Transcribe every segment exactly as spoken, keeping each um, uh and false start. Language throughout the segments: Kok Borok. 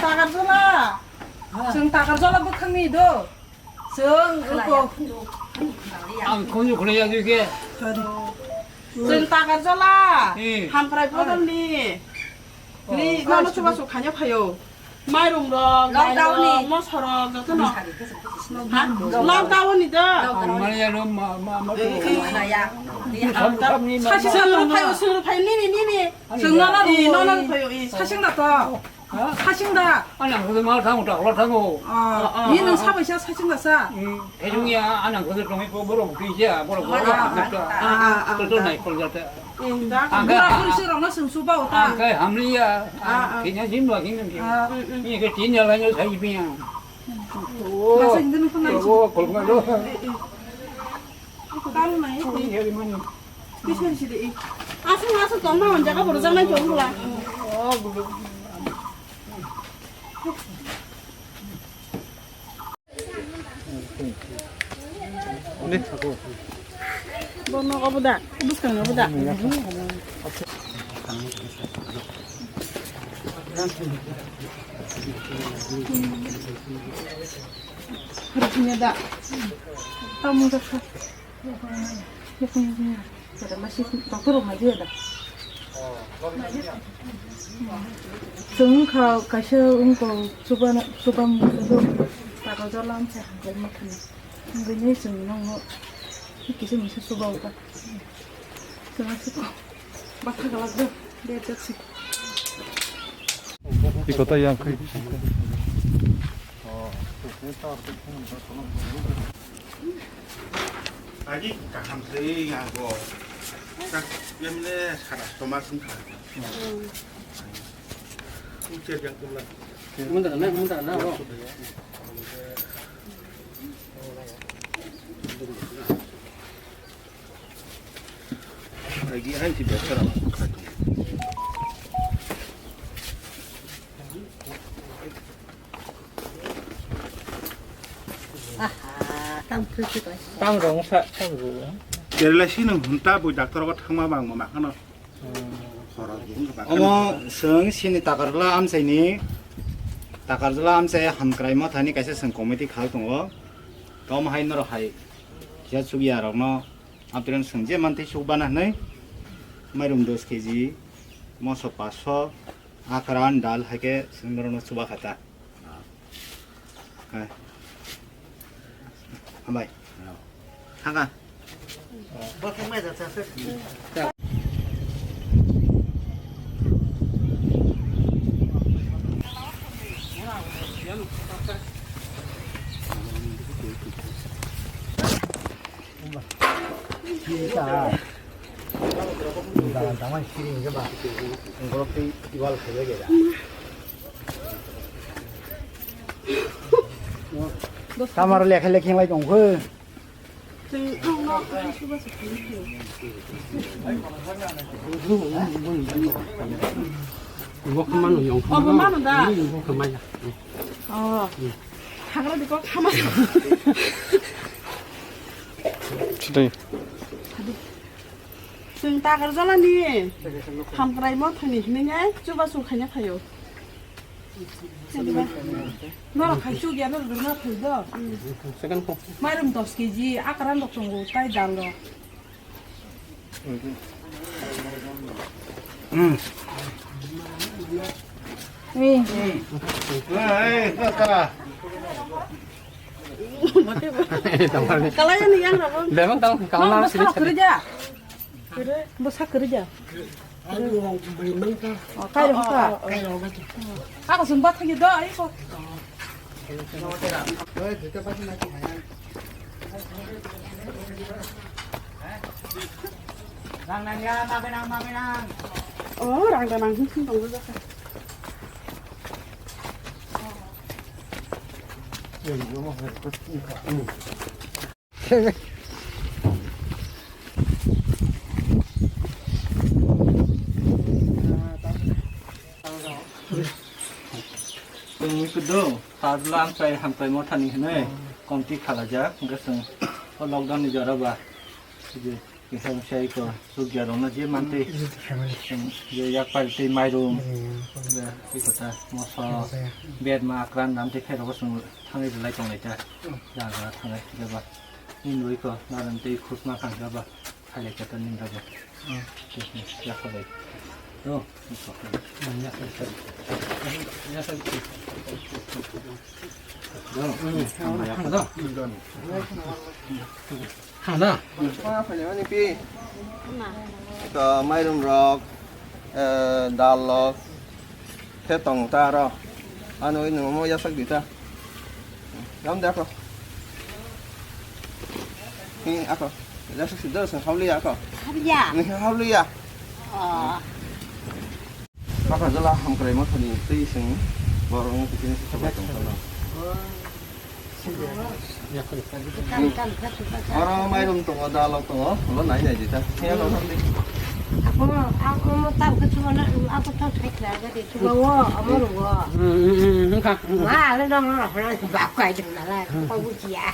Takarjala. Chwng Takarjala bwkhakni do. Chwng uko. Ang khunju khunai ya juke. Chwng Takarjala. Hmm. Hamkrai bodolni. Ni nono chubachu khaina phaio. Mairum rok, lockdown ni mosor rok, joto no. Ha? Lockdown ni da. Ang mani ya no ma, ma, ma. Sasing da phaio, sing phaio, nini, nini. Sing nono, nono phaio, sasing da to. Sasing da. Anang ko ma thang ta, lo thang o. Ni nang sabai sa sasing da sa. Kejung ya, anang ko tong ko borok ti ya, borok. To to nai kol jata. Bura buri se rokno chwng chuba o ta. Ang kai hamliya. Kenya jim ba kenya jim. Ni ke tin ya la nyo sai pi ya. Masa hindi nung kunai. Oh, kol ma lo. Kalu nai. Kol ya di mani. Kisan si de. Asung asung tong ma on jaga boro jang nai tong la. Oh, gulo. Bono obo da, bwskango obo da. Harapnya da. Tamu da. Masih doktor rumah dia dah. Chwng kha kaisa wngkol chuba, chuba mung chudo. Takarjala amchai hamkrai mothani. Wngwi nai chwng nokno kisa misa chuba uta. Chwng aswk batha galak do. Bejak si. Iko ta yang khe. Agi kaham se yang go. Tak yamne sara toma sung kha. Ucer yang kumla. Munda na, munda na, oh. Agi hai si biasa. Aha, tam khe khe bai. Tam rong sa, tam rong. Kerala si nung hunta bui doctor ko thangma bang ma khano. Omo chwng sini Takarjala amchaini, Takarjala amchai hamkrai mothani kaisa chwng committee khal tongo. Tom hai norok hai kisa chukya rokno. Apiran chwng je mantwi chukbana hwnwi, mairum dos keji, moso paso, akran, dal hai khe chwng norokno chuba kha ta. Hai. Hambai. Thangkha. Tamar lekha lekhi lai tong khe. Bo khamano yong. Obo mano da. Bo khamaya. Oh. Hagra dikho khama. Chwng Takarjala ni hamkrai mothani hinwi nai chubachu khaina phaio. Norok khai chuk ya, norok rwna phai do. Second ko. Mairum dos keji, akran rok tongo, tai dal rok. Kalai ni yang rabo. Lemang tang, kau nama sini. Kerja. Bo sak kerja. Oh, kai rok ka. Ako sung bat khani do, ai ko. Rang nang ya, ma benang, ma benang. Oh, rang da nang sing sing tong do ka. Chwng mui kwdwng, Takarjala amchai hamchai mothani hwnwi komti khalajak, hwnkhe chwng o lockdown ni jora ba, je Kisa misa iko sugya rokno je mantwi. Chwng je yak pari tei mairum. Iko ta moso, berma, akran, dam tei khairokbo chwng thangwi rwlai tonglai ta. Jaga thangai jaba. Nini bo iko naran tei khusma kang jaba. Khailai kata nini rabo. Yak pari. Hana. Ito mairum rok, eh, dal rok, khe tong ta aro. Ano ini mo yasak di ta. Ram de ako. Hi ako. Yasak si dos haulia ako. Haulia. Ini haulia. Oh. Hakha jala hamkrai mothani twi chwng borokno twi tini sabai tong phano. Oro mairum tongo, dal rok tongo, ulo nai nai jita. Phiya no thang di. Ako, ako mo tam ke chuba na, ako thang thai kra ga de chuba wo, amo ro wo. Hmm, hmm, hmm, hmm, kha. Ma, ale dong ro, ro, ba kai de na la, ko bu chi ya.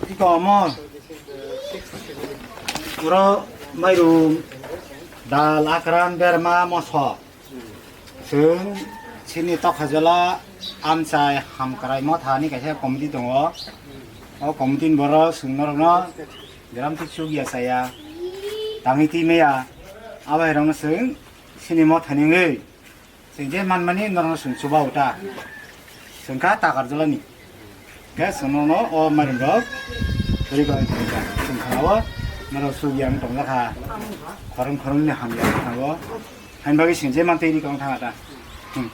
Iko omo. Uro mairum, dal, akran, berma, moso. Chwng chini Tokhajola amchai hamkrai motha ni kaisa committee tongo. O committee ni borok chwng norokno jeram thik chuk ya chaya, tangwi twi maya. Abai rokno chwng chini motha ni wngwi. Chwng je manmani norokno chwng chuba uta. Chwng kha Takarjolani. Khe chwng nono o mairum rok ri ba chwng kha. Chwng kha o norok sugya wng tong jakha. Khorang khorang ni hamya kha o. Hain bagwi chwng je mantwi ri kong thang ta. Hmm.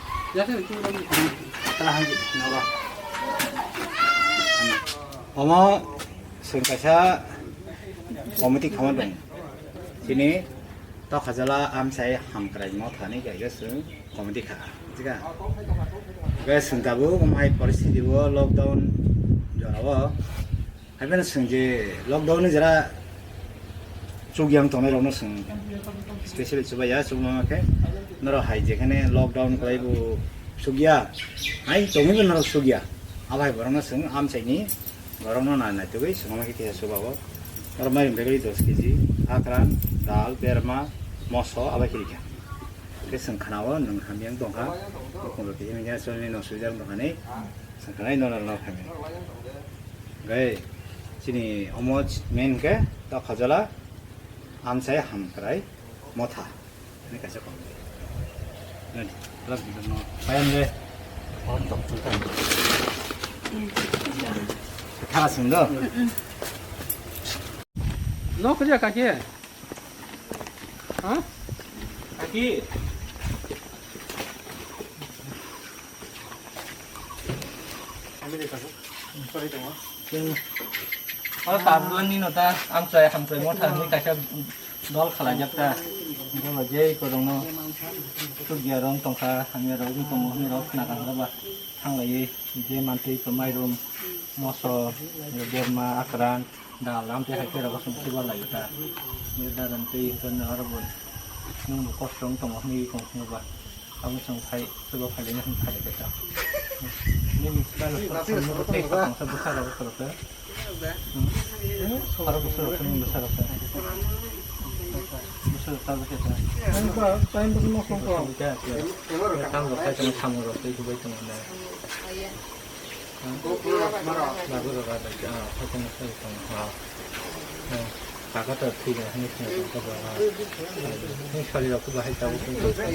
Omo chwng kaisa committee khama dong. Chini Tokhajola amchai hamkrai motha ni kaisa chwng committee kha. Jika. Khe chwng tabuk mai poristiti o lockdown jora o. Haibeno chwng je lockdown ni jora chuk yang tongnai rokno chwng specially chubai ya, chukma khe norok hai jekhane lockdown kwlai bo chukya, hai tongwi bo norok chukya. Abo hai borokno chwng amchai ni Borokno nai naitugwi swngama khe kisa chubago. Oro mairum bagwi dos kg, akran, dal, berma, moso, abai khe rikha. Khe chwng khanao nwng hamya wng tongkha. Bukhung rok kisa manya cholni no swijak wng tongkha ni. Chwng khanai nono no phaimani. Gai chini omo main khe Tokhajola amchai hamkrai motha. Ini kaisa kong. Ini, dalam hidup no. Payam deh. Oh, tok, tok, tok. Thaga sung do. No kerja kaki ya? Hah? Kaki. Kami deh, Pak. Sorry, Tama. O tabuk ni no ta amchai hamchai motha ni kaisa dol khalai jak ta. Jeba jei korong no sugya rong tongkha, hamya rok wng tongo, hamya rok khna kang ba thanglai je mantwi to mairum, moso, berma, akran, dal, amchai hai khe rok sung siba lai ta. Ni dadan tei to no aro bo nung bo kosto wng tongo, hamya kong ba. Abo chwng phai, sobo phai lini hwn phai khe ta. Nini bwskango tei kha tongsa bwsa rok khoro khe. Aro bwsa rok nini bwsa rok khe. Bwsa rok ta bwsa ta. Ani ba, time bwsa no song ko. Bwsa rok ta, bwsa rok ta, samung rok tei dubai tong na. Labu rok bai, ah, phaikhe no sai tong, ah. Kaka ta thwi ba, hwnwi thwi tong kha ba, ah. Hwnwi sari rok ba hai tabuk tong kha.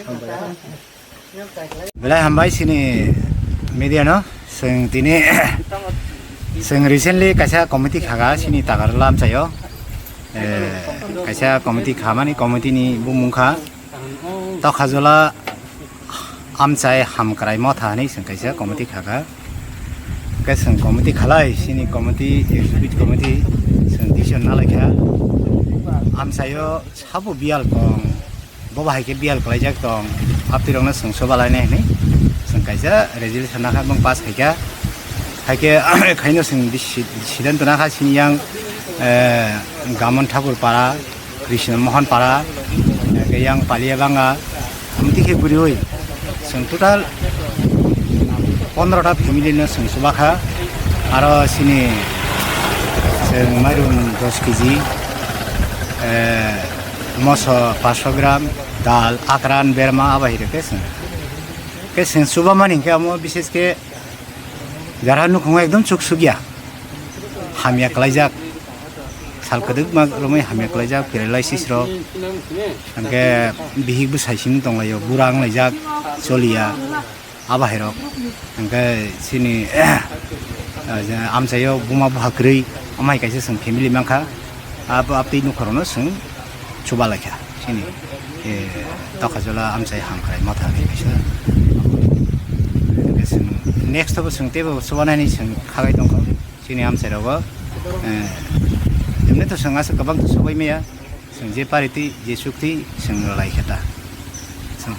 Hambai. Belai hambai chini media no. Chwng tini, chwng recently kaisa committee khaga chini Takarjala amchaio. Eh, kaisa committee khamani committee ni bumung kha Tokhajola amchai hamkrai motha hinwi chwng kaisa committee khaga. Khe chwng committee khalai, chini committee, executive committee, chwng decision nalaikha. Amchaio sabo biyal kong, bo bahai khe biyal khlaijak tong, aptirokno chwng soba lainai hinwi chwng kaisa resolution nakha, bwng pass khaikha. Haikhe khaino chwng bisi-, sidan tona kha sini yang, eh, Gamon Thakur para, Krishna Mohan para, haikhe yang Palia Banga, amtwi khe guriwi chwng total pondro ta family no chwng chuba kha, aro sini chwng mairum dos kg, eh, moso paanch sho gram, dal, akran, berma, abo hai rwkhe chwng. Khe chwng chuba mani hwnkhe amo bishes khe jara nukhungo ekdom chuk sukya. Hamya kwlaijak. Sal kwdwkma romwi hamya kwlaijak, paralysis rok. Hwnkhe bihik bwsai simi tonglaio, bura wnglaijak, choliya. Abo hai rok. Hwnkhe chini, ah, je amchaio buma bupha kwrwi, amai kaisa chwng family mankha. Abo abtwi nukharokno chwng chuba laikha. Chini, eh, Tokhajola amchai hamkrai motha khe kaisa. Hwnkhe chwng next o bo chwng teibo chubanani chwng khagai tongkha. Chini amchai rogo, eh, emne to chwng aswk kwbang to chubai maya. Chwng je paritwi, je chuktwi chwng laikha ta. Chwng